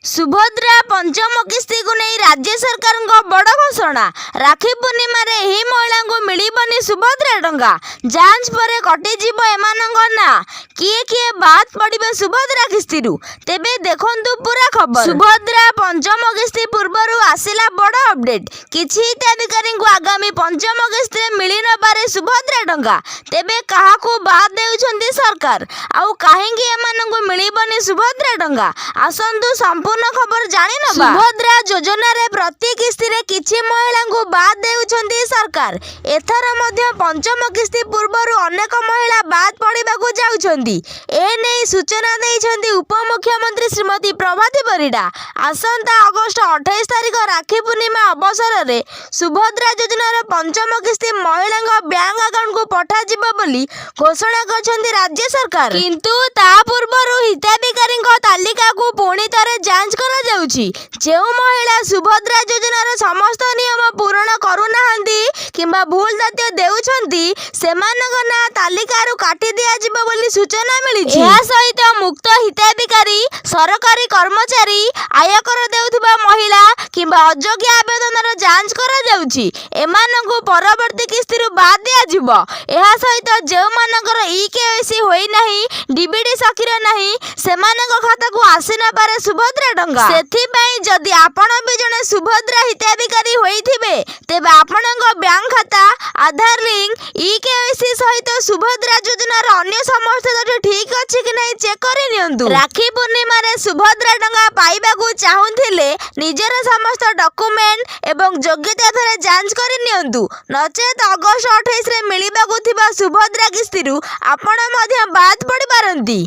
ସୁଭଦ୍ରା ପଞ୍ଚମ କିସ୍ତିକୁ ନେଇ ରାଜ୍ୟ ସରକାରଙ୍କ ବଡ଼ ଘୋଷଣା। ରାକ୍ଷୀ ପୂର୍ଣ୍ଣିମାରେ ଏହି ମହିଳାଙ୍କୁ ମିଳିବନି ସୁଭଦ୍ରା ଟଙ୍କା। ଯାଞ୍ଚ ପରେ କଟିଯିବ ଏମାନଙ୍କ ନାଁ। କିଏ କିଏ ବାଦ୍ ପଡ଼ିବେ ସୁଭଦ୍ରା କିସ୍ତିରୁ? ତେବେ ଦେଖନ୍ତୁ ପୁରା ଖବର। ସୁଭଦ୍ରା ପଞ୍ଚମ କିସ୍ତି ପୂର୍ବରୁ ଆସିଲା ବଡ଼ ଅପଡେଟ୍। କିଛି ହିତାଧିକାରୀଙ୍କୁ ଆଗାମୀ ପଞ୍ଚମ କିସ୍ତିରେ ମିଳିନପାରେ ସୁଭଦ୍ରା ଟଙ୍କା। ତେବେ କାହାକୁ ବାଦ୍ ଦେଉଛନ୍ତି ସରକାର, ଆଉ କାହିଁକି ଏମାନଙ୍କୁ ମିଳିବନି ସୁଭଦ୍ରା ଟଙ୍କା, ଆସନ୍ତୁ ସମ୍ପୂର୍ଣ୍ଣ ଖବର ଜାଣିନେବା। ସୁଭଦ୍ରା ଯୋଜନାରେ ପ୍ରତି କିସ୍ତିରେ କିଛି ମହିଳାଙ୍କୁ ବାଦ୍ ଦେଉଛନ୍ତି ସରକାର। ଏଥର ମଧ୍ୟ ପଞ୍ଚମ କିସ୍ତି ପୂର୍ବରୁ ଅନେକ ମହିଳା ବାଦ୍ ପଡ଼ିବାକୁ ଯାଉଛନ୍ତି। ଏନେଇ ସୂଚନା ଦେଇଛନ୍ତି ଉପମୁଖ୍ୟମନ୍ତ୍ରୀ ଶ୍ରୀମତୀ ପ୍ରଭାତୀ ପରିଡ଼ା। ଆସନ୍ତା ଅଗଷ୍ଟ 28 ତାରିଖ ରାକ୍ଷୀ ପୂର୍ଣ୍ଣିମା ଅବସରରେ ସୁଭଦ୍ରା ଯୋଜନାର ପଞ୍ଚମ କିସ୍ତି ମହିଳାଙ୍କ ବ୍ୟାଙ୍କ ଆକାଉଣ୍ଟକୁ ପଠାଯିବ ବୋଲି ଘୋଷଣା କରିଛନ୍ତି ରାଜ୍ୟ ସରକାର। କିନ୍ତୁ ତା ପୂର୍ବରୁ ହିତାଧିକାରୀଙ୍କ ତାଲିକାକୁ ପୁଣି ଥରେ ଯାଞ୍ଚ କରାଯାଉଛି। ଯେଉଁ ମହିଳା ସୁଭଦ୍ରା ଯୋଜନାର ସମସ୍ତ ନିୟମ ପୂରଣ କରୁନାହାନ୍ତି କିମ୍ବା ଭୁଲ ତଥ୍ୟ ଦେଉଛନ୍ତି, ସେମାନଙ୍କ ନାଁ ତାଲିକାରୁ କାଟି ଦିଆଯିବ ବୋଲି ସୂଚନା ମିଳିଛି। ଏହା ସହିତ ମୁକ୍ତ ହିତାଧିକାରୀ, ସରକାରୀ କର୍ମଚାରୀ, ଆୟକର ଦେଉଥିବା ମହିଳା କିମ୍ବା ଅଯୋଗ୍ୟ ଆବେଦନର ଯାଞ୍ଚ କରାଯାଉଛି। ଏମାନଙ୍କୁ ପରବର୍ତ୍ତୀ କିସ୍ତିରୁ ବାଦ୍ ଦିଆଯିବ। ଏହା ସହିତ ଯେଉଁମାନଙ୍କର ଇ-କେୱାଇସି ହୋଇନାହିଁ, ଡିବିଟି ସକ୍ରିୟ ନାହିଁ, ସେମାନଙ୍କ ଖାତାକୁ ଆସିନପାରେ ସୁଭଦ୍ରା ଟଙ୍କା। ସେଥିପାଇଁ ଯଦି ଆପଣ ବି ଜଣେ ସୁଭଦ୍ରା ହିତାଧିକାରୀ ହୋଇଥିବେ, ତେବେ ଆପଣଙ୍କ ବ୍ୟାଙ୍କ ଖାତା, ଆଧାର ଲିଙ୍କ, ଇ-କେୱାଇସି ସହିତ ସୁଭଦ୍ରା ଯୋଜନାର ଅନ୍ୟ ସମସ୍ତ ତଥ୍ୟ ଠିକ୍ ଅଛି କି ନାହିଁ, ଚେକ୍ କରିନିଅନ୍ତୁ। ରାକ୍ଷୀ ପୂର୍ଣ୍ଣିମାରେ ସୁଭଦ୍ରା ଟଙ୍କା ପାଇବାକୁ ଚାହୁଁଥିଲେ ନିଜର ସମସ୍ତ ଡକୁମେଣ୍ଟ ଏବଂ ଯୋଗ୍ୟତା ଥରେ ଯାଞ୍ଚ କରିନିଅନ୍ତୁ। ନଚେତ୍ ଅଗଷ୍ଟ 28ରେ ମିଳିବାକୁ ଥିବା ସୁଭଦ୍ରା କିସ୍ତିରୁ ଆପଣ ମଧ୍ୟ ବାଦ୍ ପଡ଼ିପାରନ୍ତି।